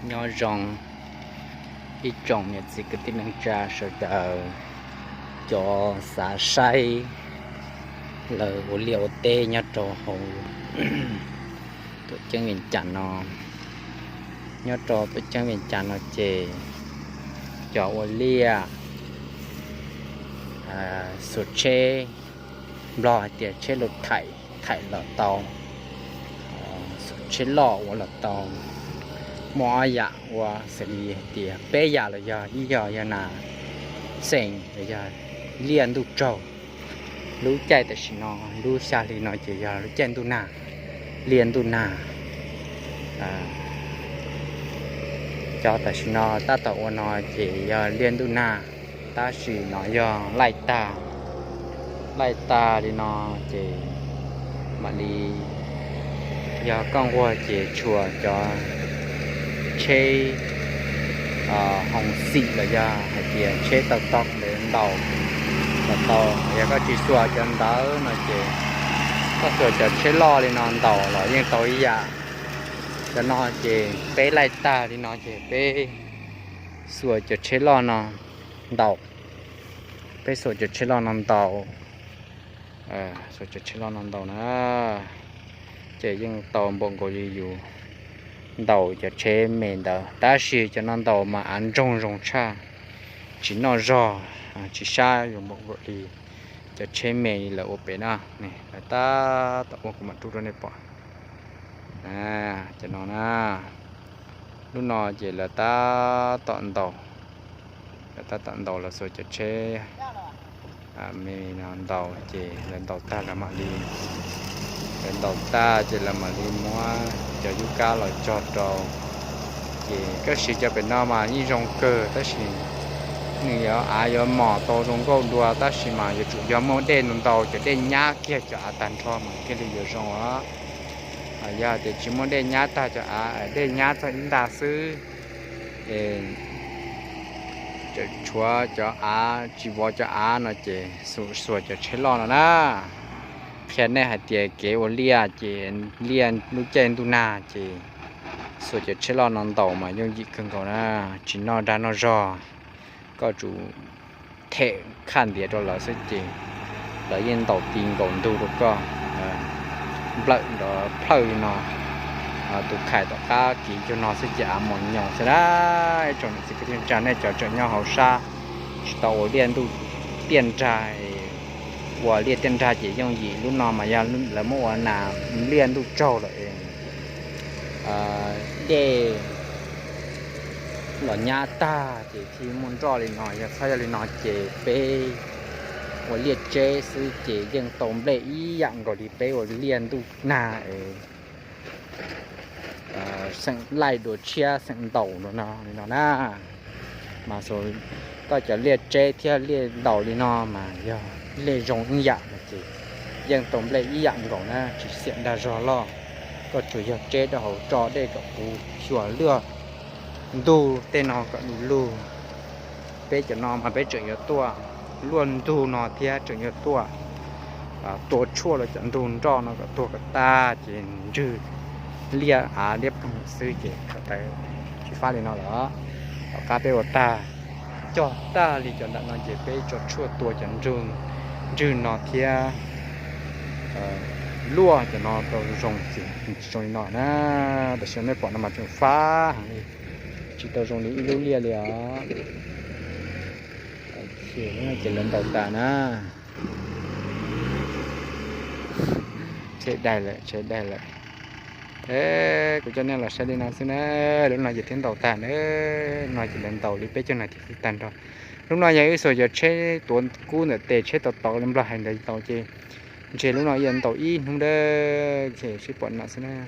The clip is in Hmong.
Nyob zoo ib tsoom niam txiv kwv tij neej tsa sawv daws, cov xav saib lawv ua liaj ua teb nyob rau hauv tuam ceeb Vias Cas no. Nyob rau tuam ceeb Vias Cas no ces cov ua liaj xuas tsheb, Nplog hais tias tsheb lus thaim, thaim los tau, xuas tsheb loj ua los tau. Muaj ob yam ua xws li hais tias peb yam los yog ib yog yog nas xeem los yog liaj ntuj tsaug. Lub caij tam sim no lub xya hli no ces yog lub caij ntuj nag, liaj ntuj nag. Cov tam sim no tab tom ua no ces yog liaj ntuj nag, tab sis no yog laij tag. Laij tag li no ces mam li yog koj nquag ces tshuav cov tsheb hoo xim los yog hais tias tsheb tau tog ntawd ntaus los tau. Yog koj tsis xuas cov ntawd no ces koj xuas cov tsheb loj li no ntaus los yeej tau ib yam. Cov no ces peb laij tag li no ces peb xuas cov tsheb loj no ntaus, peb xuas cov tsheb loj no ntaus, xuas cov tsheb loj no ntaus na, ces yeej tau npaum nkaus li yus ntaus cov tsheb me ntawd, tab sis cov no ntaus mas av ntsoog zoo tshaj, tsis noj zog, tsis sab yuav npaum nkaus li cov tsheb me lawv ua pem na. Lawv tab tom ua, kuv mam rub rau nej pom. Cov no na, lub no ces lawv tab tom ntaus, lawv tab tom ntaus, lawv xuas cov tsheb me no ntaus ces lawv ntaus tag lawv mam li, lawv ntaus tag ces lawv mam li muab cov yub kab los cog rau. Ces koj siv cov pem no mas yeej zoo kawg, tab sis nws yuav, av yuav mos tau zoo nkauj dua, tab sis mas yuav tsum yog muaj dej ntau ntau, cov dej nyab kiag cov av tag nrho mas thiaj li yuav zoo os. Yog tias tsis muaj dej nyab tag cov av, dej nyab txog ib nta xwb, tshuav cov av tsis vov cov av no ces xuas cov tsheb loj no na. Qhia nej hais tias kev ua liaj ces liaj lub caij ntuj nag ces xuas cov tsheb loj no ntaus mas yooj yim kawg nkaus na, tsis noj dag noj zog. Koj tsum them khaj ntiav rau lawv xwb ces lawv yeej ntaus ti nkaus ntug rau koj, nplawm nrov plhawj li no. Tus khais tom qab kiv cuag no xwb ces av mos nyoos xwb na. Ib tsoom niam txiv kwv tij neej tsa, nej cov tseem nyob hauv sab tsis tau ua liaj ntuj tiaj nrag, ua liaj tiaj nrag ces yooj yim. Lub no mas yog lawv muab ua nas liaj ntuj tsaug lawm, dej los nyab tag ces thiaj muaj nroj li no. Yog txhob yog li no ces peb ua liaj tseb xwb ces yeej tau nplej ib yam nkaus li peb ua liaj ntuj nag es xeem laij dua tshiab xeem ntaus no li no na. Mas koj cov liaj tseb thiab liaj ntaus li no mas yog liaj zoo ib yam no ces yeej tau nplej ib yam nkaus na, tsis xiam dag zog loj. Koj tsuas yog tseb rau hauv tso dej kom puv xyuas luaj, ntug tej no kom du lug. Peb cov no mas peb tseem yuav tuaj luaj ntug no thiab tseem yuav tuaj tua tshuaj los cov ntug nroj no kom tuag kom tag ces ntswg liaj av liab ploog xwb ces khav tawv tsis fab li no lawm. Tom qab peb ua tag, cog tag li cov nram no ces peb tso tshuaj tua cov ntswg no thiab luaj cov no rau zoo ces tsis zoo li no na. Tam sim no nej pom no mas tseem fab heev li, tsis tau zoo li ib lub liaj li os. Ces lawv ntaus tas na. Tsheb daig lawm, tsheb daig lawm. Kuv coj nej los saib li no xwb na. Lub no ces twb ntaus tag na. Lub no ces lawv ntaus li peb caug nas this xwb tag nrho. Lub no yog ib xuas cov tsheb tuav kub ntawm tes, tsheb tau tod li Nplog hais ntawd tau ces ntshe lub no yog ntaus ib hnub dawb ces sib pom no xwb na.